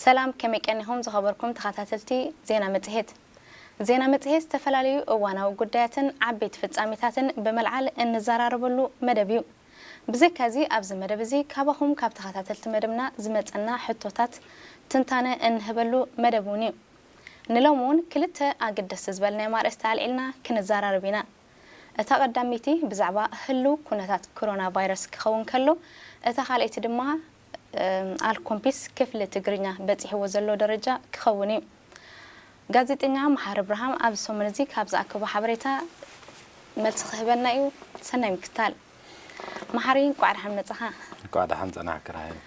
ሰላም፣ ከመይ ቀኒኹም ዝኸበርኩም ተኸታተልቲ ዜና መጽሔት? ዜና መጽሔት ዝተፈላለዩ እዋናዊ ጉዳያትን ዓበይቲ ፍጻሜታትን ብምልዓል እንዘራረበሉ መደብ እዩ። ብዘይካዚ ኣብዚ መደብ እዚ ካባኹም ካብ ተኸታተልቲ መደብና ዝመጸና ሕቶታት ትንታነ እንህበሉ መደብ እውን እዩ። ንሎሚ እውን ክልተ ኣገደስቲ ዝበልናዮም ኣርእስቲ ኣልዒልና ክንዘራረብ ኢና። እታ ቀዳመይቲ ብዛዕባ ህልው ኩነታት ኮሮና ቫይረስ ክኸውን ከሎ፣ እታ ካልኣይቲ ድማ ኣልኮምፒስ ክፍሊ ትግርኛ በጺሕዎ ዘሎ ደረጃ ክኸውን እዩ። ጋዜጠኛ መሓሪ እብርሃም ኣብዚ ሰሙን እዚ ካብ ዝኣከቦ ሓበሬታ መልሲ ክህበና እዩ። ሰናይ ምክታል። መሓሪ፣ እንቋዕ ደሓን መጻኻ። እንቋዕ ደሓን ጸናሕኪ ራሄል።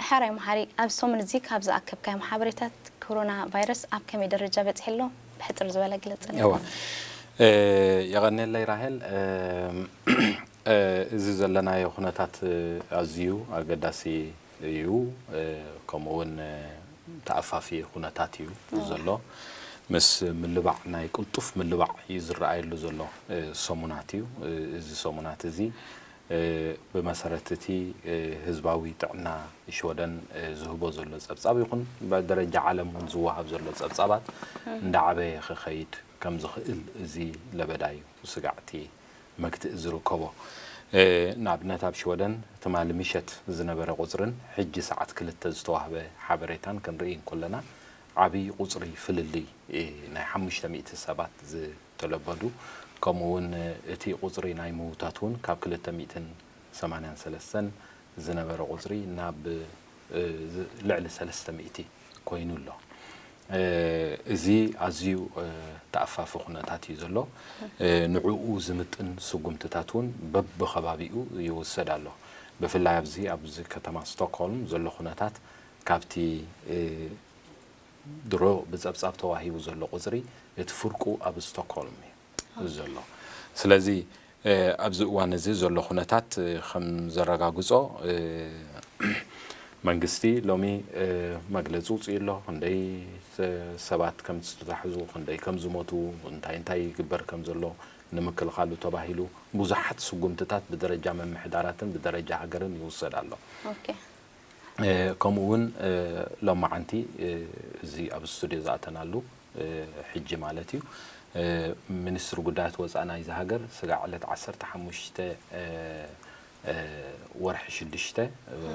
ሕራይ መሓሪ፣ ኣብዚ ሰሙን እዚ ካብ ዝኣከብካዮም ሓበሬታት ኮሮና ቫይረስ ኣብ ከመይ ደረጃ በጺሑ ኣሎ ብሕጽር ዝበለ ግለጸልና። እወ፣ የቐንየለይ ራሄል። እዚ ዘለናዮ ኩነታት ኣዝዩ ኣገዳሲ እዩ። ከምኡ እውን ተኣፋፊ ኩነታት እዩ ዘሎ። ምስ ምልባዕ፣ ናይ ቅልጡፍ ምልባዕ እዩ ዝረኣየሉ ዘሎ ሰሙናት እዩ። እዚ ሰሙናት እዚ ብመሰረት እቲ ህዝባዊ ጥዕና ሽወደን ዝህቦ ዘሎ ጸብጻብ ይኹን ብደረጃ ዓለም እውን ዝወሃብ ዘሎ ጸብጻባት እንዳዓበየ ክኸይድ ከም ዝኽእል እዚ ለበዳ እዩ ስጋዕቲ መግትኢ ዝርከቦ። ንኣብነት ኣብ ሽወደን ትማሊ ምሸት ዝነበረ ቁጽርን ሕጂ ሰዓት ክልተ ዝተዋህበ ሓበሬታን ክንርኢ እንከለና ዓብዪ ቁጽሪ ፍልልይ ናይ ሓሙሽተ ሚእቲ ሰባት ዝተለበዱ፣ ከምኡ እውን እቲ ቁጽሪ ናይ ምውታት እውን ካብ ክልተ ሚእትን ሰማንያን ሰለስተን ዝነበረ ቁጽሪ ናብ ልዕሊ ሰለስተ ሚእቲ ኮይኑ ኣሎ። እዚ ኣዝዩ ተኣፋፊ ኩነታት እዩ ዘሎ። ንዕኡ ዝምጥን ስጉምትታት እውን በብኸባቢኡ ይውሰድ ኣሎ። ብፍላይ ኣብዚ ኣብዚ ከተማ ስቶክሆልም ዘሎ ኩነታት ካብቲ ድሮ ብጸብጻብ ተዋሂቡ ዘሎ ቁጽሪ እቲ ፍርቁ ኣብ ስቶክሆልም እዩ ዘሎ። ስለዚ ኣብዚ እዋን እዚ ዘሎ ኩነታት ከም ዘረጋግጾ መንግስቲ ሎሚ መግለጺ ውጽኡ ኣሎ። ክንደይ ሰባት ከም ዝተታሕዙ፣ ክንደይ ከም ዝሞቱ፣ እንታይ እንታይ ይግበር ከም ዘሎ ንምክልኻሉ ተባሂሉ ብዙሓት ስጉምትታት ብደረጃ ምምሕዳራትን ብደረጃ ሃገርን ይውሰድ ኣሎ። ኦኬ። ከምኡ እውን ሎማዓንቲ እዚ ኣብ ስቱድዮ ዝኣተናሉ ሕጂ ማለት እዩ፣ ሚኒስትሪ ጉዳያት ወፃኢ ናይዚ ሃገር ስጋዕ ዕለት ዓሰርተ ሓሙሽተ ወርሒ ሽዱሽተ፣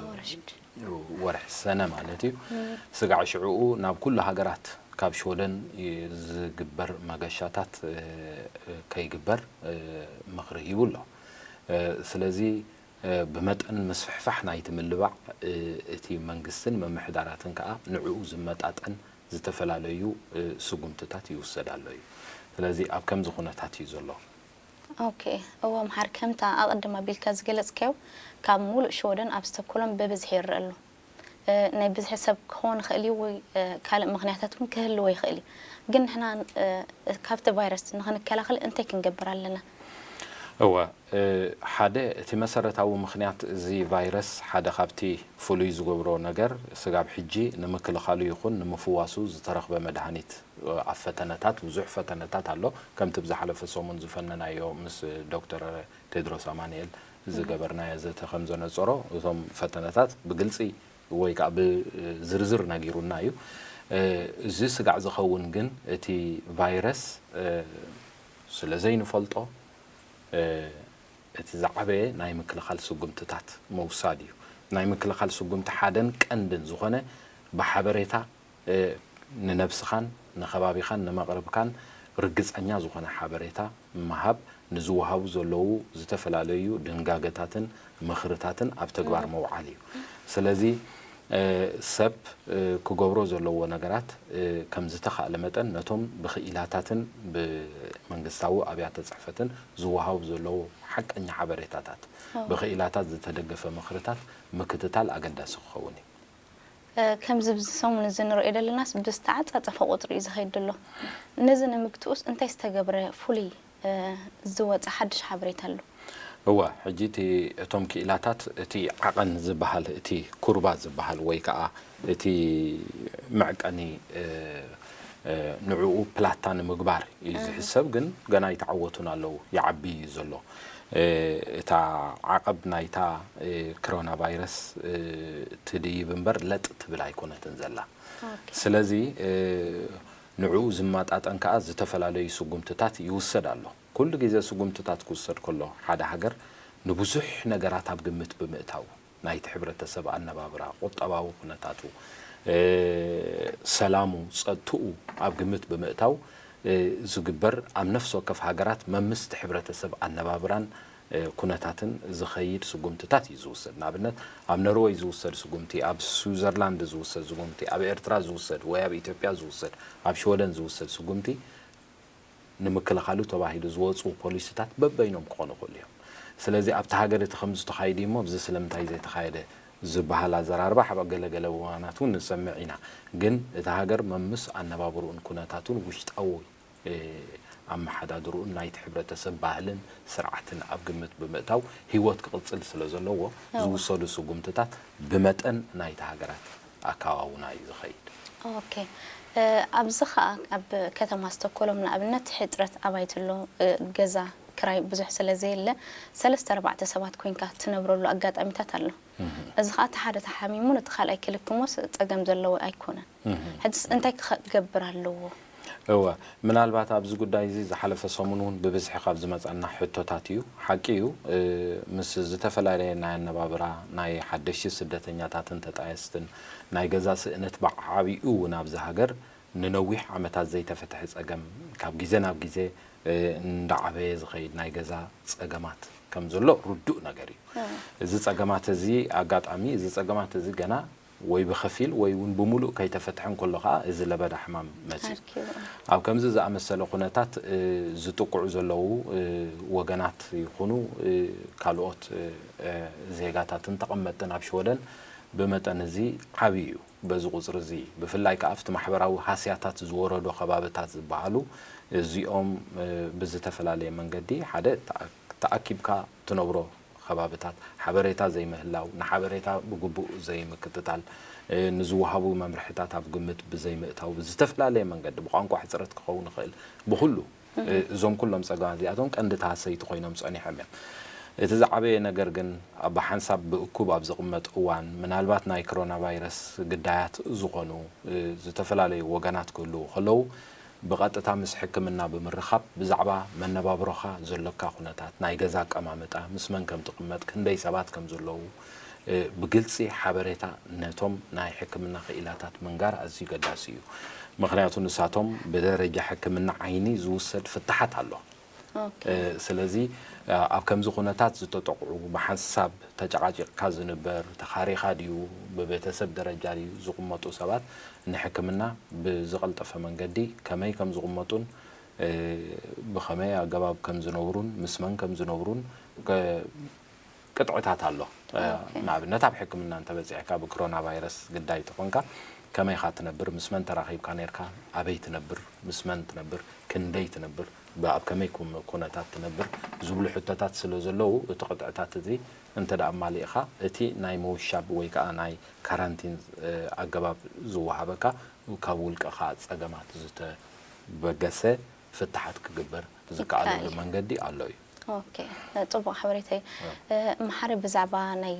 ወርሒ ሽዱሽተ። ወርሒ ሰነ ማለት እዩ፣ ስጋዕ ሽዕኡ ናብ ኩሉ ሃገራት ካብ ሽወደን ዝግበር መገሻታት ከይግበር ምኽሪ ሂቡ ኣሎ። ስለዚ ብመጠን ምስፍሕፋሕ ናይቲ ምልባዕ እቲ መንግስትን ምምሕዳራትን ከዓ ንዕኡ ዝመጣጠን ዝተፈላለዩ ስጉምትታት ይውሰድ ኣሎ እዩ። ስለዚ ኣብ ከምዚ ኩነታት እዩ ዘሎ። ኦኬ፣ እወ መሓር፣ ከምታ ኣቐድም ኣቢልካ ዝገለጽካዮ ካብ ሙሉእ ሽወደን ኣብ ስቶክሆልም ብብዝሒ ይረአ ኣሎ። ናይ ብዝሒ ሰብ ክኸውን ይኽእል እዩ ወይ ካልእ ምኽንያታት እውን ክህልዎ ይኽእል እዩ። ግን ንሕና ካብቲ ቫይረስ ንኽንከላኸል እንታይ ክንገብር ኣለና? እወ፣ ሓደ እቲ መሰረታዊ ምኽንያት እዚ ቫይረስ ሓደ ካብቲ ፍሉይ ዝገብሮ ነገር ስጋብ ሕጂ ንምክልኻሉ ይኹን ንምፍዋሱ ዝተረኽበ መድሃኒት ኣብ ፈተነታት፣ ብዙሕ ፈተነታት ኣሎ። ከምቲ ብዝሓለፈ ሰሙን ዝፈነናዮ ምስ ዶክተር ቴድሮስ ኣማኑኤል ዝገበርናዮ ዘተ ከም ዘነጸሮ እቶም ፈተነታት ብግልጺ ወይ ከዓ ብዝርዝር ነጊሩና እዩ። እዚ ስጋዕ ዝኸውን ግን እቲ ቫይረስ ስለ ዘይንፈልጦ እቲ ዝዓበየ ናይ ምክልኻል ስጉምትታት ምውሳድ እዩ። ናይ ምክልኻል ስጉምቲ ሓደን ቀንድን ዝኾነ ብሓበሬታ ንነብስኻን ንኸባቢኻን ንመቕርብካን ርግጸኛ ዝኾነ ሓበሬታ ምሃብ ንዝወሃቡ ዘለዉ ዝተፈላለዩ ድንጋገታትን ምኽርታትን ኣብ ተግባር ምውዓል እዩ። ስለዚ ሰብ ክገብሮ ዘለዎ ነገራት ከም ዝተኻእለ መጠን ነቶም ብኽኢላታትን ብመንግስታዊ ኣብያተ ጽሕፈትን ዝወሃቡ ዘለዉ ሓቀኛ ሓበሬታታት፣ ብኽኢላታት ዝተደገፈ ምኽርታት ምክትታል ኣገዳሲ ክኸውን እዩ። ከምዚ ኣብዚ ሰሙን እዚ ንሪኦ ዘለናስ ብዝተዓጻጸፈ ቁጽሪ እዩ ዝኸይድ ዘሎ። ነዚ ንምግትኡስ እንታይ ዝተገብረ ፍሉይ ዝወጸ ሓድሽ ሓበሬታ ኣሎ? እወ፣ ሕጂ እቲ እቶም ክኢላታት እቲ ዓቐን ዝበሃል፣ እቲ ኩርባ ዝበሃል ወይ ከዓ እቲ መዕቀኒ ንዕኡ ፕላታ ንምግባር እዩ ዝሕሰብ፣ ግን ገና ይተዓወቱን ኣለዉ፣ ይዓቢ እዩ ዘሎ። እ፣ እታ ዓቐብ ናይታ፣ እ፣ ክሮና ቫይረስ፣ እ፣ ትድይብ እምበር ለጥ ትብል ኣይኮነትን ዘላ። ስለዚ፣ እ፣ ንዕኡ ዝመጣጠን ከኣ ዝተፈላለዩ ስጉምትታት ይውሰድ ኣሎ። ኩሉ ግዜ ስጉምትታት ክውሰድ ከሎ ሓደ ሃገር ንብዙሕ ነገራት ኣብ ግምት ብምእታው ናይቲ ሕብረተሰብ ኣነባብራ፣ ቁጠባዊ ኩነታቱ፣ እ፣ ሰላሙ፣ ጸጥትኡ ኣብ ግምት ብምእታው፣ እ፣ ዝግበር ኣብ ነፍሲ ወከፍ ሃገራት መምስቲ ሕብረተሰብ ኣነባብራን፣ እ፣ ኩነታትን ዝኸይድ ስጉምትታት እዩ ዝውሰድ። ንኣብነት ኣብ ኖርወይ ዝውሰድ ስጉምቲ፣ ኣብ ስዊዘርላንድ ዝውሰድ ስጉምቲ፣ ኣብ ኤርትራ ዝውሰድ ወይ ኣብ ኢትዮጵያ ዝውሰድ፣ ኣብ ሽወደን ዝውሰድ ስጉምቲ ንምክልኻሉ ተባሂሉ ዝወፁ ፖሊሲታት በበይኖም ክኾኑ ይኽእሉ እዮም። ስለዚ ኣብቲ ሃገር እቲ ከምዚ ተኻይዱ እሞ ኣብዚ ስለምንታይ ዘይተኻየደ ዝበሃል ኣዘራርባ ኣብ ገለገለ እዋናት እውን ንሰምዕ ኢና። ግን እቲ ሃገር መምስ ኣነባብርኡን ኩነታቱን ውሽጣዊ፣ እ፣ ኣመሓዳድርኡን ናይቲ ሕብረተሰብ ባህልን ስርዓትን ኣብ ግምት ብምእታው ህይወት ክቕፅል ስለ ዘለዎ ዝውሰዱ ስጉምትታት ብመጠን ናይቲ ሃገራት ኣከዋውና እዩ ዝኸይድ። ኦኬ። እ፣ ኣብዚ ኸኣ ኣብ ከተማ ስቶኮሎም ንኣብነት ሕጽረት ኣባይቲ ኣሎ። እ፣ ገዛ ክራይ ብዙሕ ስለ ዘየለ ሰለስተ ኣርባዕተ ሰባት ኮይንካ ትነብረሉ ኣጋጣሚታት ኣሎ። እዚ ኸኣ እቲ ሓደ ተሓሚሙ ነቲ ካልኣይ ክልክሞስ ጸገም ዘለዎ ኣይኮነን። ሕጅስ እንታይ ክኸ- ክገብር ኣለዎ? እወ፣ ምናልባት ኣብዚ ጉዳይ እዚ ዝሓለፈ ሰሙን እውን ብብዝሒ ካብ ዝመጻና ሕቶታት እዩ። ሓቂ እዩ፣ እ፣ ምስ ዝተፈላለየ ናይ ኣነባብራ ናይ ሓደሽቲ ስደተኛታትን ተጣየስትን ናይ ገዛ ስእነት ብዓቢኡ እውን ኣብዚ ሃገር ንነዊሕ ዓመታት ዘይተፈትሐ ጸገም ካብ ግዜ ናብ ግዜ፣ እ፣ እንዳዓበየ ዝኸይድ ናይ ገዛ ጸገማት ከም ዘሎ ርዱእ ነገር እዩ። እዚ ጸገማት እዚ ኣጋጣሚ እዚ ጸገማት እዚ ገና ወይ ብኸፊል ወይ እውን ብምሉእ ከይተፈትሐ እንከሎ ኸኣ እዚ ለበዳ ሕማም መጺኡ። ኣብ ከምዚ ዝኣመሰለ ኩነታት፣ እ፣ ዝጥቅዑ ዘለዉ፣ እ፣ ወገናት ይኹኑ፣ እ፣ ካልኦት፣ እ፣ እ፣ ዜጋታትን ተቐመጥትን ኣብ ሽወደን ብመጠን እዚ ዓብዪ እዩ። በዚ ቁጽሪ እዚ ብፍላይ ከኣ ኣብቲ ማሕበራዊ ሃስያታት ዝወረዶ ከባብታት ዝበሃሉ እዚኦም፣ እ፣ ብዝተፈላለየ መንገዲ ሓደ ተኣ- ተኣኪብካ ትነብሮ ከባብታት ሓበሬታ ዘይምህላው፣ ንሓበሬታ ብግቡእ ዘይምክትታል፣ እ፣ ንዝወሃቡ መምርሕታት ኣብ ግምት ብዘይምእታው ብዝተፈላለየ መንገዲ ብቋንቋ ሕጽረት ክኸውን ይኽእል። ብኹሉ፣ እ፣ እዞም ኩሎም ጸገማት እዚኣቶም ቀንዲ ተሃሰይቲ ኮይኖም ጸኒሖም እዮም። እቲ ዝዓበየ ነገር ግን ኣብ ሓንሳብ ብእኩብ ኣብ ዝቕመጥ እዋን ምናልባት ናይ ክሮና ቫይረስ ግዳያት ዝኾኑ፣ እ፣ ዝተፈላለዩ ወገናት ክህልዉ ከለዉ ብቐጥታ ምስ ሕክምና ብምርኻብ ብዛዕባ መነባብሮኻ ዘሎካ ኩነታት፣ ናይ ገዛ ኣቀማምጣ፣ ምስ መን ከም ትቕመጥ፣ ክንደይ ሰባት ከም ዘለዉ፣ እ፣ ብግልጺ ሓበሬታ ነቶም ናይ ሕክምና ክኢላታት ምንጋር ኣዝዩ ገዳሲ እዩ። ምኽንያቱ ንሳቶም ብደረጃ ሕክምና ዓይኒ ዝውሰድ ፍታሓት ኣሎ። ኦኬ። እ፣ ስለዚ፣ እ፣ ኣብ ከምዚ ኩነታት ዝተጠቕዑ፣ ብሓንሳብ ተጨቓጪቕካ ዝንበር፣ ተኻሪኻ ድዩ፣ ብቤተሰብ ደረጃ ድዩ ዝቕመጡ ሰባት ንሕክምና ብዝቐልጠፈ መንገዲ ከመይ ከም ዝቕመጡን፣ እ፣ ብኸመይ ኣገባብ ከም ዝነብሩን ምስ መን ከም ዝነብሩን፣ ከ- ቅጥዕታት ኣሎ። ኦኬ። ንኣብነት ኣብ ሕክምና እንተበጺሕካ ብክሮና ቫይረስ ግዳይ ተኾንካ ከመይ ኢኻ ትነብር፣ ምስ መን ተራኺብካ ነርካ፣ ኣበይ ትነብር፣ ምስ መን ትነብር፣ ክንደይ ትነብር፣ ብ- ኣብ ከመይ ኩ- ኩነታት ትነብር ዝብሉ ሕቶታት ስለ ዘለዉ እቲ ቅጥዕታት እዚ እንተ ደኣ ኣማሊእኻ እቲ ናይ ምውሻብ ወይ ከኣ ናይ ካራንቲን ኣገባብ ዝወሃበካ ካብ ውልቅኻ ጸገማት ዝተበገሰ ፍታሓት ክግበር ዝከኣለሉ መንገዲ ኣሎ እዩ። ኦኬ፣ ጽቡቕ ሓበሬታ እዩ። መሓሪ ብዛዕባ ናይ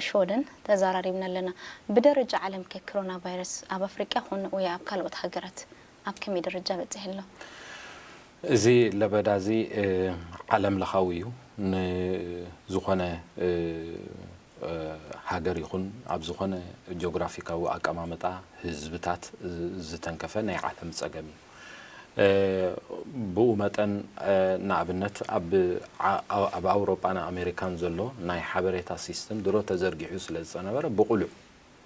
ሽወደን ተዛራሪብና ኣለና። ብደረጃ ዓለም ከ ክሮና ቫይረስ ኣብ ኣፍሪቃ ይኹን ወይ ኣብ ካልኦት ሃገራት ኣብ ከመይ ደረጃ በጺሑ ኣሎ? እዚ ለበዳ እዚ ዓለም ለኻዊ እዩ። ንዝኾነ ሃገር ይኹን ኣብ ዝኾነ ጂኦግራፊካዊ ኣቀማምጣ ህዝብታት ዝተንከፈ ናይ ዓለም ጸገም እዩ። ብኡ መጠን ንኣብነት ኣብ ኣውሮጳን ኣሜሪካን ዘሎ ናይ ሓበሬታ ሲስተም ድሮ ተዘርጊሑ ስለ ዝጸነበረ ብቕሉዕ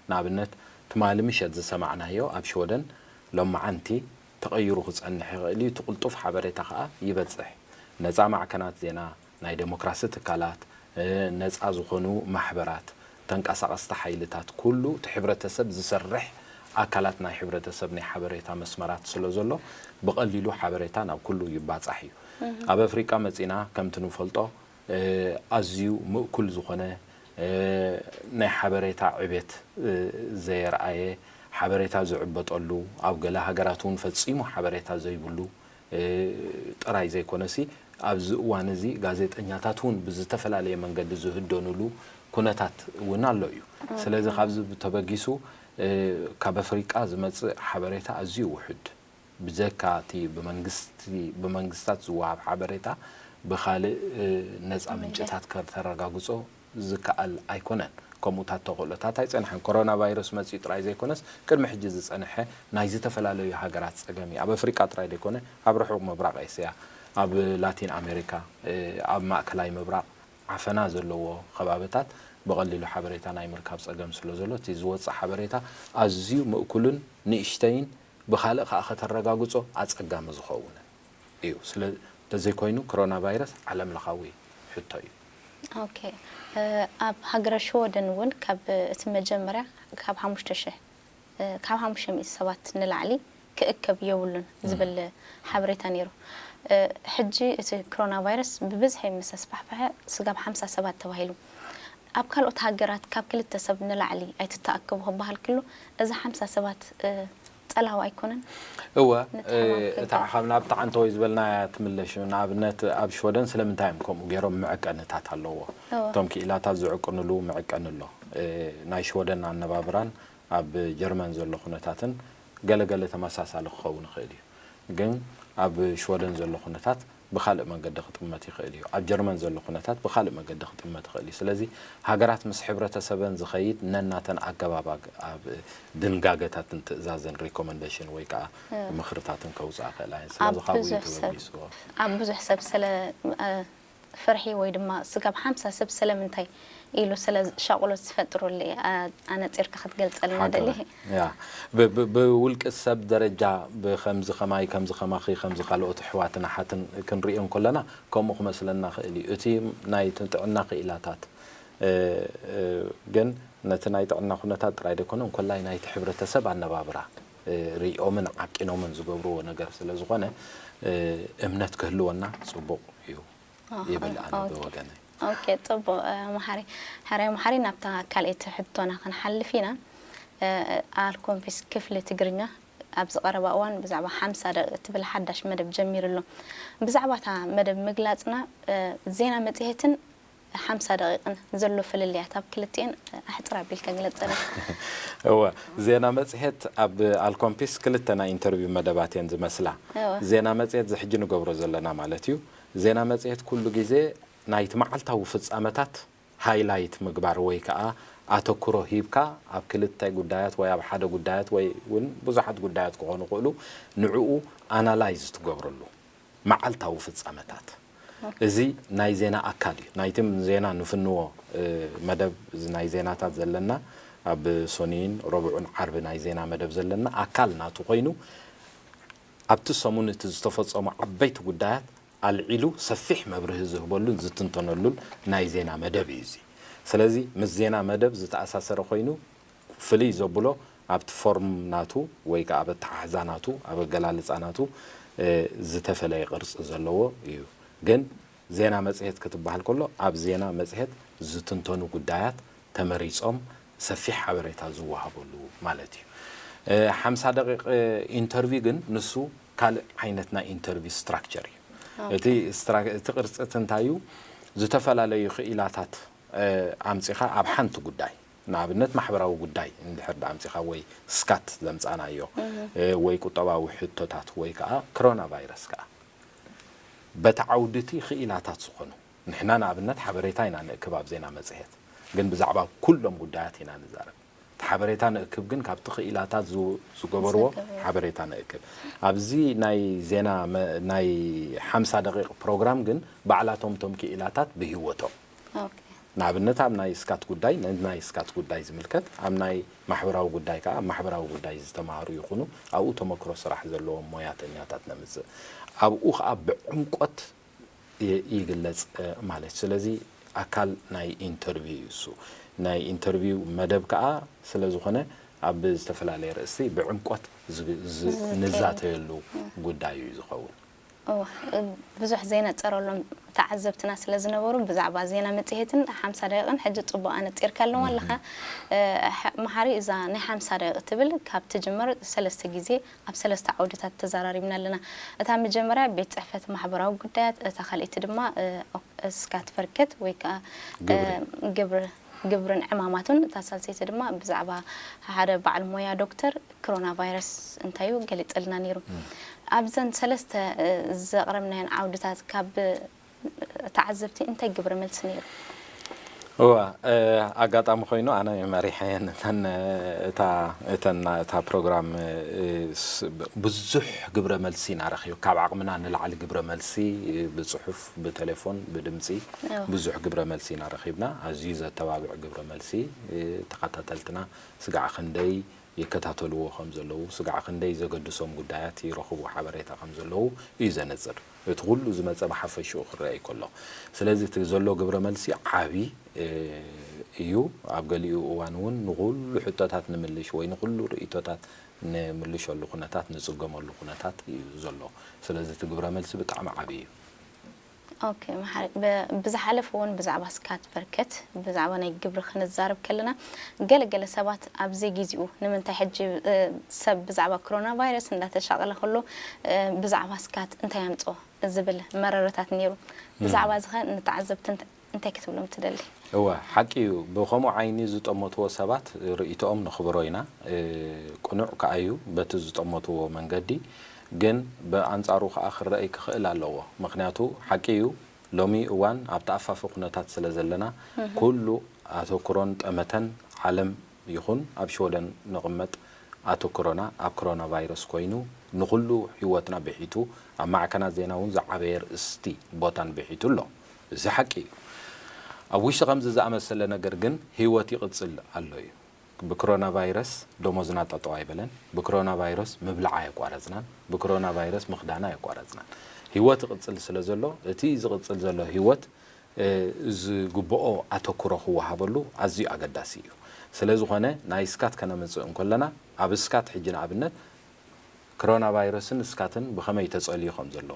ንኣብነት ትማሊ ምሸት ዝሰማዕናዮ ኣብ ሽወደን ሎማዓንቲ ተቐይሩ ክጸንሕ ይኽእል እዩ። እቲ ቅልጡፍ ሓበሬታ ከኣ ይበጽሕ። ነጻ ማዕከናት ዜና፣ ናይ ደሞክራሲ ትካላት፣ ነጻ ዝኾኑ ማሕበራት፣ ተንቀሳቐስቲ ሓይልታት፣ ኩሉ እቲ ሕብረተሰብ ዝሰርሕ ኣካላት ናይ ሕብረተሰብ ናይ ሓበሬታ መስመራት ስለ ዘሎ ብቐሊሉ ሓበሬታ ናብ ኩሉ ይባጻሕ እዩ። ኣብ ኣፍሪቃ መጺና ከምቲ ንፈልጦ ኣዝዩ ምእኩል ዝኾነ ናይ ሓበሬታ ዕቤት ዘየርኣየ፣ ሓበሬታ ዝዕበጠሉ፣ ኣብ ገለ ሃገራት እውን ፈጺሙ ሓበሬታ ዘይብሉ ጥራይ ዘይኮነሲ ኣብዚ እዋን እዚ ጋዜጠኛታት እውን ብዝተፈላለየ መንገዲ ዝህደኑሉ ኩነታት እውን ኣሎ እዩ። ስለዚ ካብዚ ተበጊሱ፣ እ፣ ካብ ኣፍሪቃ ዝመጽእ ሓበሬታ ኣዝዩ ውሑድ፣ ብጀካ እቲ ብመንግስቲ፣ ብመንግስታት ዝወሃብ ሓበሬታ ብኻልእ፣ እ፣ ነጻ ምንጭታት ከተረጋግጾ ዝከኣል ኣይኮነን። ከምኡታት ተኽእሎታት ኣይጸንሐን። ኮሮና ቫይረስ መጺኡ ጥራይ ዘይኮነስ፣ ቅድሚ ሕጂ ዝጸንሐ ናይ ዝተፈላለዩ ሃገራት ጸገም እዩ። ኣብ ኣፍሪቃ ጥራይ ዘይኮነ፣ ኣብ ርሑቕ ምብራቕ ኤስያ፣ ኣብ ላቲን ኣሜሪካ፣ እ፣ ኣብ ማእከላይ ምብራቕ ዓፈና ዘለዎ ከባብታት ብቐሊሉ ሓበሬታ ናይ ምርካብ ጸገም ስለ ዘሎ፣ እቲ ዝወጽእ ሓበሬታ ኣዝዩ ምእኩልን ንእሽተይን፣ ብኻልእ ከኣ ከተረጋግጾ ኣጸጋሚ ዝኸውን እዩ። ስለ እንተዘይኮይኑ፣ ኮሮና ቫይረስ ዓለም ለኻዊ ሕቶ እዩ። ኦኬ። እ፣ ኣብ ሃገረ ሽወደን እውን ካብ እቲ መጀመርያ ካብ ሓሙሽተ ሽሕ፣ እ፣ ካብ ሓሙሽተ ሚእቲ ሰባት ንላዕሊ ክእከብ የብሉን ዝብል ሓበሬታ ነይሩ። እ፣ ሕጂ እቲ ኮሮና ቫይረስ ብብዝሒ ምስ ኣስፋሕፈሐ ስጋብ ሓምሳ ሰባት ተባሂሉ። ኣብ ካልኦት ሃገራት ካብ ክልተ ሰብ ንላዕሊ ኣይትተኣከቡ ክበሃል ከሎ፣ እዚ ሓምሳ ሰባት፣ እ፣ ጸላዊ ኣይኮነን? እወ፣ ነቲ ሕማም እ፣ እታ ከጋልጽ። ካብ ናብቲ ዓንተወይ ዝበልናያ ትምለሽ። ንኣብነት ኣብ ሽወደን ስለምንታይ እዮም ከምኡ ገይሮም? መዐቀንታት ኣለዎ። እወ። እቶም ክኢላታት ዝዕቅንሉ መዐቀኒ ኣሎ። እ፣ ናይ ሽወደን ኣነባብራን ኣብ ጀርመን ዘሎ ኩነታትን ገለገለ ተመሳሳሊ ክኸውን ይኽእል እዩ። ግን ኣብ ሽወደን ዘሎ ኩነታት ብኻልእ መንገዲ ክጥመት ይኽእል እዩ። ኣብ ጀርመን ዘሎ ኩነታት ብኻልእ መንገዲ ክጥመት ይኽእል እዩ። ስለዚ ሃገራት ምስ ሕብረተሰበን ዝኸይድ ነናተን ኣገባብ ኣግ-፣ ኣብ ድንጋገታትን ትእዛዝን፣ ሪኮመንዴሽን ወይ ከዓ ምኽርታትን ከውፅኣ ክእላ እየን። ስለዚ ኣብ ካብኡ እዩ ብዙሕ ሰብ ተበጊስዎ። ኣብ ብዙሕ ሰብ ስለ፣ እ፣ ፍርሒ ወይ ድማ ስጋብ ሓምሳ ሰብ ስለምንታይ ኢሉ ስለ ሻቕሎት ዝፈጥሩሉ፣ እ፣ ኣነጺርካ ክትገልጸልና ሓቂ ደሊ። ነው። ያ። ብ-፣ ብ-፣ ብውልቂ ሰብ ደረጃ ብከምዚ ከማይ፣ ከምዚ ከማኺ፣ ከምዚ ካልኦት ኣሕዋትን ኣሓትን ክንሪኦ እንከለና ከምኡ ክመስለና ክእል እዩ። እቲ ናይ ጥዕና ክኢላታት፣ እ፣ እ፣ ግን ነቲ ናይ ጥዕና ኩነታት ጥራይ ደይኮነ፣ እንኮላይ ናይቲ ሕብረተሰብ ኣነባብራ፣ እ፣ ሪኦምን ዓቂኖምን ዝገብርዎ ነገር ስለ ዝኾነ፣ እ፣ እምነት ክህልወና ጽቡቕ እዩ ይብል ኣነ ብወገነይ። ኦኬ፣ ጽቡቕ፣ እ፣ መሓሪ። ሕራይ መሓሪ፣ ናብታ ካልኣይቲ ሕቶና ክንሓልፍ ኢና። እ፣ ኣልኮምፒስ ክፍሊ ትግርኛ ኣብዚ ቀረባ እዋን ብዛዕባ ሓምሳ ደቂቕ እትብል ሓዳሽ መደብ ጀሚሩ ኣሎ። ብዛዕባ እታ መደብ ምግላጽና፣ እ፣ ዜና መጽሔትን ሓምሳ ደቂቕን ዘሎ ፍልልያት ኣብ ክልቲኤን ኣሕጽር ኣቢልካ ግለጸልና። እወ፣ ዜና መጽሔት ኣብ ኣልኮምፒስ ክልተ ናይ ኢንተርቪው መደባት እየን ዝመስላ። እወ። ዜና መጽሔት ዝሕጂ ንገብሮ ዘለና ማለት እዩ። ዜና መጽሔት ኩሉ ግዜ ናይቲ መዓልታዊ ፍጻመታት ሃይላይት ምግባር ወይ ከኣ ኣተኩሮ ሂብካ ኣብ ክልተ ጉዳያት ወይ ኣብ ሓደ ጉዳያት ወይ እውን ብዙሓት ጉዳያት ክኾኑ ይኽእሉ፣ ንዕኡ ኣናላይዝ ትገብረሉ መዓልታዊ ፍጻመታት። እዚ ናይ ዜና ኣካል እዩ። ናይቲ ዜና ንፍንዎ፣ እ፣ መደብ፣ እዚ ናይ ዜናታት ዘለና፣ ኣብ ሶኒን ረቡዕን ዓርቢ ናይ ዜና መደብ ዘለና ኣካል ናቱ ኮይኑ፣ ኣብቲ ሰሙን እቲ ዝተፈጸሙ ዓበይቲ ጉዳያት ኣልዒሉ ሰፊሕ መብርሂ ዝህበሉን ዝትንተነሉን ናይ ዜና መደብ እዩ እዚ። ስለዚ ምስ ዜና መደብ ዝተኣሳሰረ ኮይኑ፣ ፍልይ ዘብሎ ኣብቲ ፎርም ናቱ ወይ ከኣ ኣብ ኣተሓሕዛ ናቱ፣ ኣብ ኣገላልጻ ናቱ፣ እ፣ ዝተፈለየ ቅርጺ ዘለዎ እዩ። ግን ዜና መጽሔት ክትበሃል ከሎ፣ ኣብ ዜና መጽሔት ዝትንተኑ ጉዳያት ተመሪጾም ሰፊሕ ሓበሬታ ዝወሃበሉ ማለት እዩ። እ፣ ሓምሳ ደቂቕ፣ እ፣ ኢንተርቪው ግን ንሱ ካልእ ዓይነት ናይ ኢንተርቪው ስትራክቸር እዩ። እቲ ስትራ-፣ እቲ ቅርጺ እቲ እንታይ እዩ? ዝተፈላለዩ ክኢላታት፣ እ፣ ኣምጺኻ ኣብ ሓንቲ ጉዳይ፣ ንኣብነት ማሕበራዊ ጉዳይ እንድሕር ደኣ ኣምጺኻ ወይ ስካት ዘምጻናዮ፣ እ፣ ወይ ቁጠባዊ ሕቶታት ወይ ከኣ ኮሮና ቫይረስ ከኣ በቲ ዓውዲ እቲ ክኢላታት ዝኾኑ፣ ንሕና ንኣብነት ሓበሬታ ኢና ንእክብ ኣብ ዜና መጽሔት፣ ግን ብዛዕባ ኩሎም ጉዳያት ኢና ንዛረብ። እቲ ሓበሬታ ንእክብ ግን ካብቲ ክኢላታት ዝ-፣ ዝገበርዎ ዝገበርዎ። ሓበሬታ ንእክብ። ኣብዚ ናይ ዜና መ-፣ ናይ ሓምሳ ደቂቕ ፕሮግራም ግን ባዕላቶም እቶም ክኢላታት ብህይወቶም። ኦኬ። ንኣብነት ኣብ ናይ ስካት ጉዳይ፣ ን-፣ ናይ ስካት ጉዳይ ዝምልከት፣ ኣብ ናይ ማሕበራዊ ጉዳይ ከኣ፣ ኣብ ማሕበራዊ ጉዳይ ዝተማሃሩ ይኹኑ፣ ኣብኡ ተመክሮ ስራሕ ዘለዎም ሞያተኛታት ነምጽእ። ኣብኡ ከኣ ብዕምቆት ይ-፣ ይግለጽ፣ እ፣ ማለት። ስለዚ ኣካል ናይ ኢንተርቪው እዩ እሱ። ናይ ኢንተርቪው መደብ ከኣ ስለ ዝኾነ፣ ኣብ ዝተፈላለየ ርእሲ ብዕምቆት ዝ-፣ ዝ-፣ ዝዝተየሉ። ንዛተየሉ ጉዳይ እዩ ዝኸውን። እወ፣ ብዙሕ ዘይነጸረሎም ተዓዘብትና ስለ ዝነበሩ፣ ብዛዕባ ዜና መጽሔትን ሓምሳ ደቂቕን ሕጂ ጽቡቕ ኣነጺርካሎም ኣለኻ። እ፣ ሐ-፣ መሓሪ፣ እዛ ናይ ሓምሳ ደቂቕ ትብል ካብ ትጅመር ሰለስተ ግዜ ኣብ ሰለስተ ዓውድታት ተዘራሪብና ኣለና። እታ መጀመርያ ቤት ጽሕፈት ማሕበራዊ ጉዳያት፣ እታ ካልኣይቲ ድማ፣ እ፣ ኦክ-፣ እስካት ፈርከት ወይ ከኣ፣ ግብሪ። እ፣ ግብሪ፣ ግብርን ዕማማቱን፣ እታ ሳልሰይቲ ድማ ብዛዕባ ሓደ በዓል ሞያ ዶክተር ኮሮና ቫይረስ እንታይ እዩ ገሊጽልና ነይሩ። እም። ኣብዘን ሰለስተ፣ እ፣ ዘቕረብናየን ዓውድታት ካብ ተዓዘብቲ እንታይ ግብረ መልሲ ነይሩ? እዋ፣ እ፣ ኣጋጣሚ ኮይኑ ኣነ መሪሐ እየን እተን፣ እታ፣ እተን፣ እታ ፕሮግራም፣ እ፣ ስ-፣ ብዙሕ ግብረ መልሲ ኢና ረኺቡ። ካብ ዓቕምና ንላዕሊ ግብረ መልሲ፣ እ፣ ብጽሑፍ፣ ብቴሌፎን፣ ብድምጺ እዋ። ብዙሕ ግብረ መልሲ ኢና ረኺብና። ኣዝዩ ዘተባብዕ ግብረ መልሲ፣ እ፣ ተኸታተልትና ስጋዕ ክንደይ ይከታተልዎ ከም ዘለዉ፣ ስጋዕ ክንደይ ዘገድሶም ጉዳያት ይረኽቡ ሓበሬታ ከም ዘለዉ እዩ ዘነጽር። እቲ ኩሉ ዝመጸ ብሓፈሽኡ ክረአ ከሎ። ስለዚ እቲ ዘሎ ግብረ መልሲ ዓቢ፣ እ፣ እዩ። ኣብ ገሊኡ እዋን እውን ንኹሉ ሕቶታት ንምልሽ ወይ ንኹሉ ርእይቶታት ንምልሸሉ ኩነታት፣ ንጽገመሉ ኩነታት እዩ ዘሎ። ስለዚ እቲ ግብረ መልሲ ብጣዕሚ ዓቢ እዩ። ኦኬ፣ መሓሪ፣ ብ-፣ ብዝሓለፈ እውን ብዛዕባ ስካት በርከት፣ ብዛዕባ ናይ ግብሪ ክንዛረብ ከለና፣ ገለ ገለ ሰባት ኣብ ዘይጊዜኡ፣ ንምንታይ ሕጂ፣ እ፣ ሰብ ብዛዕባ ኮሮና ቫይረስ እንዳተሻቐለ ከሎ፣ እ፣ ብዛዕባ ስካት እንታይ ኣምጽኦ ዝብል መረረታት ነይሩ። ብዛዕባ እዚ ኸ ንተዓዘብቲ እንተ-፣ እንታይ ክትብሎም ትደሊ? እወ፣ ሓቂ እዩ። ብኸምኡ ዓይኒ ዝጠመትዎ ሰባት ርእይቶኦም ነኽብሮ ኢና። እ፣ ቅኑዕ ከኣ እዩ በቲ ዝጠመትዎ መንገዲ። ግን ብኣንጻሩ ከኣ ክረኣይ ክኽእል ኣለዎ። ምኽንያቱ ሓቂ እዩ፣ ሎሚ እዋን ኣብ ተኣፋፊ ኩነታት ስለ ዘለና፣ እህ። ኩሉ ኣተኩሮን ጠመተን ዓለም ይኹን ኣብ ሽወደን ንቕመጥ ኣተኩሮና ኣብ ኮሮና ቫይረስ ኮይኑ፣ ንኹሉ ህይወትና ብሒቱ፣ ኣብ ማዕከናት ዜና እውን ዝዓበየ ርእስቲ ቦታን ብሒቱ ኣሎ። እዚ ሓቂ እዩ። ኣብ ውሽጢ ከምዚ ዝኣመሰለ ነገር ግን ህይወት ይቕጽል ኣሎ እዩ። ብኮሮና ቫይረስ ደሞዝና ጠጠው ኣይበለን። ብኮሮና ቫይረስ ምብላዕ ኣየቋረጽናን። ብኮሮና ቫይረስ ምኽዳና ኣየቋረጽናን። ህይወት ይቕጽል ስለ ዘሎ፣ እቲ ዝቕጽል ዘሎ ህይወት፣ እ፣ ዝግብኦ ኣተኩሮ ክወሃበሉ ኣዝዩ ኣገዳሲ እዩ። ስለ ዝኾነ፣ ናይ ስካት ከነምጽእ እንከለና፣ ኣብ ስካት ሕጂ ንኣብነት፣ ኮሮና ቫይረስን ስካትን ብኸመይ ተጸልዩ ከም ዘሎ፣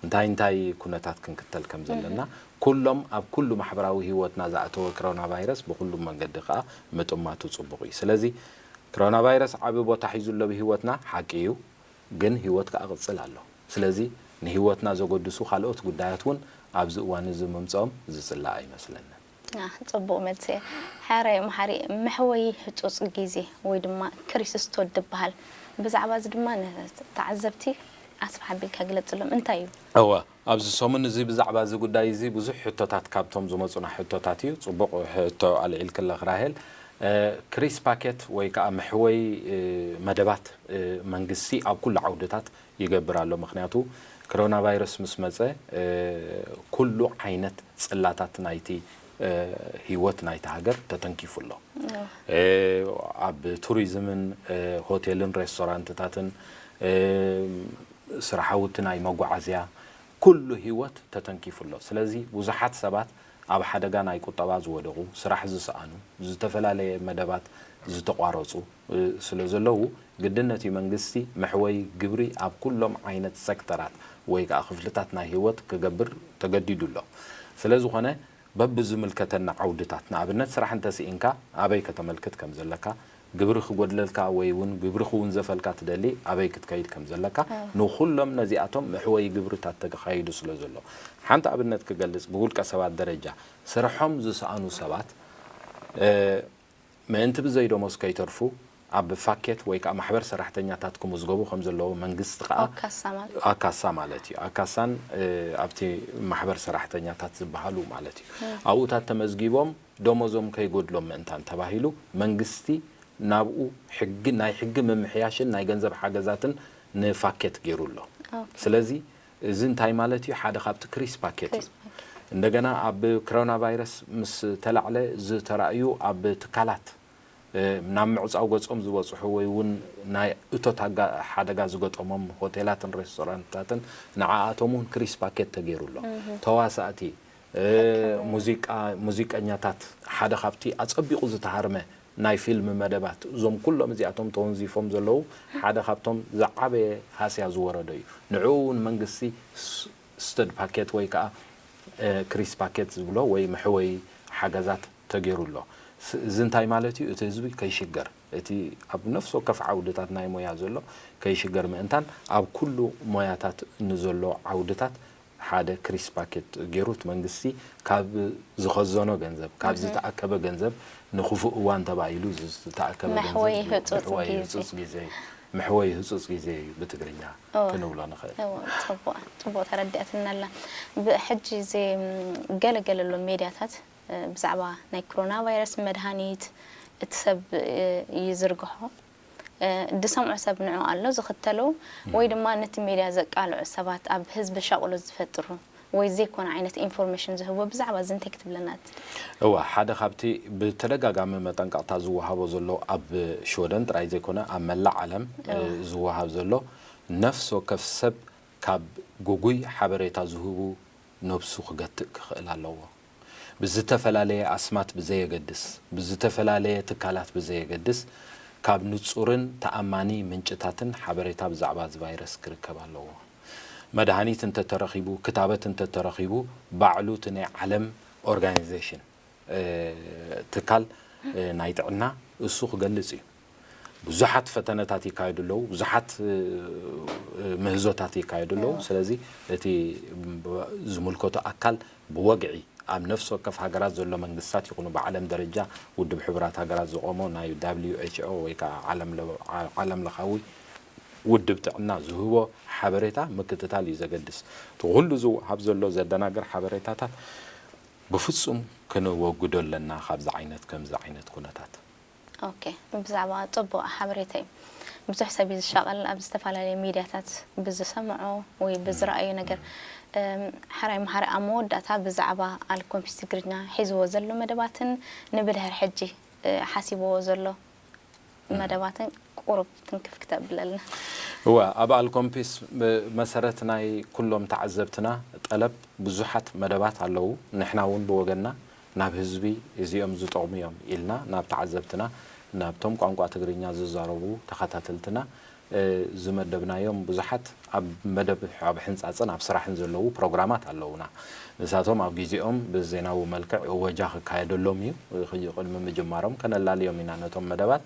እንታይ እንታይ ኩነታት ክንክተል ከም ዘለና፣ እህ። ኩሎም ኣብ ኩሉ ማሕበራዊ ህይወትና ዝኣተወ ኮሮና ቫይረስ ብኹሉ መንገዲ ከኣ ምጥማቱ ጽቡቕ እዩ። ስለዚ ኮሮና ቫይረስ ዓቢ ቦታ ሒዙ ኣሎ ብህይወትና፣ ሓቂ እዩ፣ ግን ህይወት ከኣ ቅጽል ኣሎ። ስለዚ ንህይወትና ዘጎድሱ ካልኦት ጉዳያት እውን ኣብዚ እዋን እዚ ምምጽኦም ዝጽላእ ኣይመስለንን። አ፣ ጽቡቕ መልሲ እየ። ሕራይ መሓሪ፣ መሕወዪ ህጹጽ ግዜ ወይ ድማ ክሪስስቶድ ዝበሃል፣ ብዛዕባ እዚ ድማ ንተዓዘብቲ ኣስፍሕ ኣቢልካ ግለጽሎም። እንታይ እዩ? እወ፣ ኣብዚ ሰሙን እዚ ብዛዕባ እዚ ጉዳይ እዚ ብዙሕ ሕቶታት ካብቶም ዝመጹና ሕቶታት እዩ። ጽቡቕ ሕቶ ኣልዒልክለኽ ራሄል። እ፣ ክሪስ ፓኬት ወይ ከኣ መሕወዪ፣ እ፣ መደባት፣ እ፣ መንግስቲ ኣብ ኩሉ ዓውድታት ይገብር ኣሎ። ምኽንያቱ ኮሮና ቫይረስ ምስ መጸ፣ እ፣ ኩሉ ዓይነት ጽላታት ናይቲ፣ እ፣ ህይወት ናይቲ ሃገር ተተንኪፉ ኣሎ። እዎ። እ፣ ኣብ ቱሪዝምን፣ እ፣ ሆቴልን ሬስቶራንትታትን፣ እ፣ ስራሓውቲ ናይ መጓዓዝያ፣ ኩሉ ህይወት ተተንኪፉ ኣሎ። ስለዚ ብዙሓት ሰባት ኣብ ሓደጋ ናይ ቁጠባ ዝወደቑ፣ ስራሕ ዝሰኣኑ፣ ዝተፈላለየ መደባት ዝተቋረጹ፣ እ፣ ስለ ዘለዉ፣ ግድነት እዩ መንግስቲ መሕወዪ ግብሪ ኣብ ኩሎም ዓይነት ሴክተራት ወይ ከኣ ክፍልታት ናይ ህይወት ክገብር ተገዲዱ ኣሎ። ስለ ዝኾነ፣ በብዝምልከተና ዓውድታት፣ ንኣብነት ስራሕ እንተስኢንካ ኣበይ ከተመልክት ከም ዘለካ፣ ግብሪ ክጎድለልካ ወይ እውን ግብሪ ክውንዘፈልካ ትደሊ ኣበይ ክትከይድ ከም ዘለካ፣ ኣዎ። ንኹሎም ነዚኣቶም መሕወዪ ግብርታት ተካይዱ ስለ ዘሎ። ሓንቲ ኣብነት ክገልጽ፣ ብውልቀ ሰባት ደረጃ ስርሖም ዝሰኣኑ ሰባት፣ እ፣ ምእንቲ ብዘይ ደሞዝ ከይተርፉ፣ ኣብ ፋኬት ወይ ከኣ ማሕበር ሰራሕተኛታት ክምዝገቡ ከም ዘለዎም መንግስቲ ከኣ ኣካሳ ማለት። ኣካሳ ማለት እዩ። ኣካሳን፣ እ፣ ኣብቲ ማሕበር ሰራሕተኛታት ዝበሃሉ ማለት እዩ። እም። ኣብኡታት ተመዝጊቦም ደሞዞም ከይጎድሎም ምእንታን ተባሂሉ መንግስቲ ናብኡ ሕጊ፣ ናይ ሕጊ ምምሕያሽን ናይ ገንዘብ ሓገዛትን ንፋኬት ገይሩ ኣሎ። ኦኬ። ስለዚ እዚ እንታይ ማለት እዩ? ሓደ ካብቲ ክሪስ ፓኬት እዩ። ክሪስ ፓኬት። እንደገና ኣብ ኮሮና ቫይረስ ምስ ተላዕለ ዝተራእዩ ኣብ ትካላት፣ እ፣ ናብ ምዕጻው ገጾም ዝበጽሑ ወይ እውን ናይ እቶት ኣጋ-፣ ሓደጋ ዝገጠሞም ሆቴላትን ሬስቶራንትታትን ንዓኣቶም እውን ክሪስ ፓኬት ተገይሩ ኣሎ። እህ። ተዋሳእቲ፣ እ፣ ሕክምና። ሙዚቃ፣ ሙዚቀኛታት ሓደ ካብቲ ኣጸቢቑ ዝተሃርመ ናይ ፊልም መደባት፣ እዞም ኩሎም እዚኣቶም ተወንዚፎም ዘለዉ ሓደ ካብቶም ዝዓበየ ሃስያ ዝወረዶ እዩ። ንዕኡ እውን መንግስቲ ስ-፣ ስቱድ ፓኬት ወይ ከዓ፣ እ፣ ክሪስ ፓኬት ዝብሎ ወይ መሕወይ ሓገዛት ተገይሩ ኣሎ። ስ-፣ እዚ እንታይ ማለት እዩ? እቲ ህዝቢ ከይሽገር፣ እቲ ኣብ ነፍሲ ወከፍ ዓውድታት ናይ ሞያ ዘሎ ከይሽገር ምእንታን፣ ኣብ ኩሉ ሞያታት ንዘሎ ዓውድታት ሓደ ክሪስ ፓኬት ገይሩ እቲ መንግስቲ ካብ ዝኸዘኖ ገንዘብ፣ ካብ ዝተኣከበ ገንዘብ ንክፉእ እዋን ተባሂሉ ዝተኣከበ ገንዘብ መሕወይ እዩ። ህጹጽ መሕወይ ግዜ። ህጹጽ ግዜ፣ መሕወይ ህጹጽ ግዜ እዩ ብትግርኛ እወ። ክንብሎ ንኽእል። እወ፣ ጽቡቕ፣ ጽቡቕ ተረዲኣትና ኣላ። ብ-፣ ሕጂ እዚ፣ ም፣ ገለ ገለ ኣሎ ሜድያታት፣ እ፣ ብዛዕባ ናይ ኮሮና ቫይረስ መድሃኒት እቲ ሰብ፣ እ፣ ይዝርግሖ። እ፣ ዝሰምዖ ሰብ ንዑ ኣሎ፣ ዝኽተሉ፣ ወይ ድማ ነቲ ሜድያ ዘቃልዑ ሰባት ኣብ ህዝቢ ሻቕሎት ዝፈጥሩ ወይ ዘይኮነ ዓይነት ኢንፎርሜሽን ዝህቡ፣ ብዛዕባ እዚ እንታይ ክትብለና ትደሊ? እወ፣ ሓደ ካብቲ ብተደጋጋሚ መጠንቀቕታ ዝወሃቦ ዘሎ ኣብ ሽወደን ጥራይ ዘይኮነ ኣብ መላእ ዓለም፣ እ፣ እወ። ዝወሃብ ዘሎ ነፍሲ ወከፍ ሰብ ካብ ግጉይ ሓበሬታ ዝህቡ ነብሱ ክገትእ ክኽእል ኣለዎ። ብዝተፈላለየ ኣስማት ብዘየገድስ፣ ብዝተፈላለየ ትካላት ብዘየገድስ፣ ካብ ንጹርን ተኣማኒ ምንጭታትን ሓበሬታ ብዛዕባ እዚ ቫይረስ ክርከብ ኣለዎ። መድሃኒት እንተተረኺቡ፣ ክታበት እንተተረኺቡ፣ ባዕሉ እቲ ናይ ዓለም ኦርጋናይዜሽን፣ እ፣ ትካል፣ እ፣ ናይ ጥዕና እሱ ክገልጽ እዩ። ብዙሓት ፈተነታት ይካየዱ ኣለዉ፣ ብዙሓት፣ እ፣ እ፣ ምህዞታት ይካየዱ ኣለዉ። እዎ። ስለዚ እቲ ብ-፣ ዝምልከቶ ኣካል ብወግዒ ኣብ ነፍሲ ወከፍ ሃገራት ዘሎ መንግስታት ይኹኑ ብዓለም ደረጃ ውድብ ሕቡራት ሃገራት ዝቖሞ ናይ ደብሊው ኤች ኦ ወይ ከዓ ዓለም ለ-፣ ዓ-፣ ዓለም ለኻዊ ውድብ ጥዕና ዝህቦ ሓበሬታ ምክትታል እዩ ዘገድስ። እቲ ኩሉ ዝወሃብ ዘሎ ዘደናግር ሓበሬታታት ብፍጹም ክንወግዶ ኣለና ካብዚ ዓይነት ከምዚ ዓይነት ኩነታት። ኦኬ፣ ብዛዕባ ጽቡቕ ሓበሬታ እዩ። ብዙሕ ሰብ እዩ ዝሻቐል ኣብ ዝተፈላለየ ሚድያታት ብዝሰምዖ ወይ ብዝረኣዮ ነገር። እም፣ ሓራይ መሓሪ ኣብ መወዳእታ ብዛዕባ ኣልኮምፒስ ትግርኛ ሒዝዎ ዘሎ መደባትን ንብድሕር ሕጂ፣ እ፣ ሓሲብዎ ዘሎ መደባትን ቁሩብ ትንክፍ ክተብለልና። እወ፣ ኣብ ኣልኮምፒስ ብ-፣ መሰረት ናይ ኩሎም ተዓዘብትና ጠለብ ብዙሓት መደባት ኣለዉ። ንሕና እውን ብወገንና ናብ ህዝቢ እዚኦም ዝጠቕሙ እዮም ኢልና ናብ ተዓዘብትና፣ ናብቶም ቋንቋ ትግርኛ ዝዛረቡ ተኸታተልትና፣ እ፣ ዝመደብናዮም ብዙሓት ኣብ መደብ፣ ኣብ ሕንጻጽን ኣብ ስራሕን ዘለዉ ፕሮግራማት ኣለዉና። ንሳቶም ኣብ ግዜኦም ብዜናዊ መልክዕ እወጃ ክካየደሎም እዩ። ሕጂ ቅድሚ ምጅማሮም ከነላልዮም ኢና ነቶም መደባት።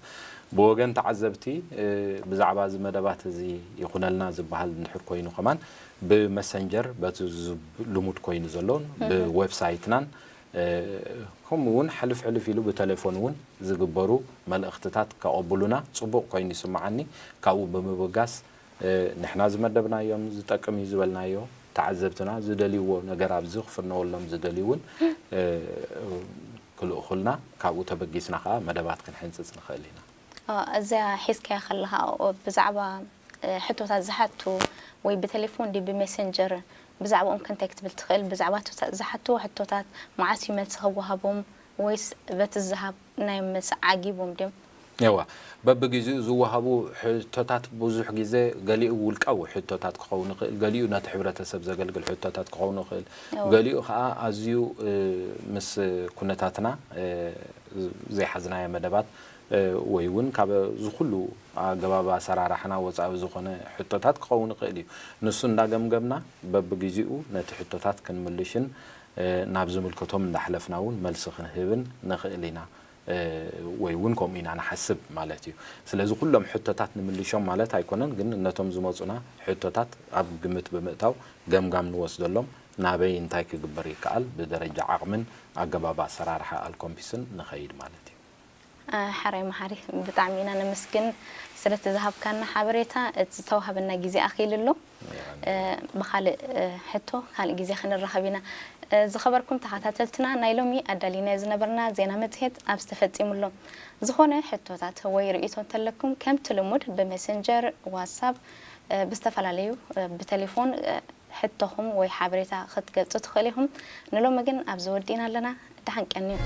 ብወገን ተዓዘብቲ፣ እ፣ ብዛዕባ እዚ መደባት እዚ ይኹነልና ዝበሃል እንድሕር ኮይኑ ከማን ብመሰንጀር በቲ ዝ-፣ ልሙድ ኮይኑ ዘሎን እህ። ብዌብሳይትናን፣ እ፣ ከምኡ እውን ሕልፍ ሕልፍ ኢሉ ብቴሌፎን እውን ዝግበሩ መልእኽትታት ከቐብሉና ጽቡቕ ኮይኑ ይስምዓኒ። ካብኡ ብምብጋስ፣ እ፣ ንሕና ዝመደብናዮም ዝጠቅም እዩ ዝበልናዮ ተዓዘብትና ዝደልይዎ ነገር ኣብዚ ክፍነወሎም ዝደልዩ እውን፣ እ፣ ክልእኹልና፣ ካብኡ ተበጊስና ከዓ መደባት ክንሕንጽጽ ንኽእል ኢና። እ፣ እዚኣ ሒዝካያ ከለኻ፣ ኦ፣ ብዛዕባ፣ እ፣ ሕቶታት ዝሓቱ ወይ ብቴሌፎን ድዩ ብሜሴንጀር ብዛዕባኦም ከ እንታይ ክትብል ትኽእል? ብዛዕባ ሕቶታት ዝሓቱ ሕቶታት መዓስ እዩ መልሲ ክወሃቦም? ወይስ በቲ ዝሃብ ናይ መልሲ ዓጊቦም ድዮም? እዋ፣ በብግዜኡ ዝወሃቡ ሕቶታት ብዙሕ ግዜ ገሊኡ ውልቃዊ ሕቶታት ክኸውን ይኽእል፣ ገሊኡ ነቲ ሕብረተሰብ ዘገልግል ሕቶታት ክኸውን ይኽእል፣ እዋ። ገሊኡ ኸዓ ኣዝዩ፣ እ፣ ምስ ኩነታትና፣ እ፣ ዘይሓዝናዮ መደባት፣ እ፣ ወይ እውን ካብ እዚ ኩሉ ኣገባብ ኣሰራርሓና ወጻኢ ዝኾነ ሕቶታት ክኸውን ይኽእል እዩ። ንሱ እንዳገምገምና በብግዜኡ ነቲ ሕቶታት ክንምልሽን፣ እ፣ ናብ ዝምልከቶም እንዳሕለፍና እውን መልሲ ክንህብን ንኽእል ኢና። እ፣ ወይ እውን ከምኡ ኢና ንሓስብ ማለት እዩ። ስለዚ ኩሎም ሕቶታት ንምልሾም ማለት ኣይኮነን፣ ግን ነቶም ዝመጹና ሕቶታት ኣብ ግምት ብምእታው ገምጋም ንወስደሎም፣ ናበይ እንታይ ክግበር ይከኣል፣ ብደረጃ ዓቕምን ኣገባብ ኣሰራርሓ ኣልኮምፒስን ንኸይድ ማለት እዩ። እ፣ ሓራይ መሓሪ፣ ብጣዕሚ ኢና ነመስግን ስለቲ ዝሃብካና ሓበሬታ። እቲ ዝተዋሃበና ግዜ ኣኺሉ ኣሎ። እ፣ ብኻልእ፣ እ፣ ሕቶ ካልእ ግዜ ክንራኸብ ኢና። እ፣ ዝኸበርኩም ተኸታተልትና፣ ናይ ሎሚ ኣዳሊናዮ ዝነበርና ዜና መጽሔት ኣብዚ ተፈጺሙ ኣሎ። ዝኾነ ሕቶታት ወይ ርእይቶ እንተለኩም፣ ከምቲ ልሙድ ብሜሴንጀር፣ ዋትሳፕ፣ እ፣ ብዝተፈላለዩ፣ እ፣ ብቴሌፎን፣ እ፣ ሕቶኹም ወይ ሓበሬታ ክትገልጹ ትኽእሉ ኢኹም። ንሎሚ ግን ኣብዚ ወዲእና ኣለና። ደሓን ቀንዩ።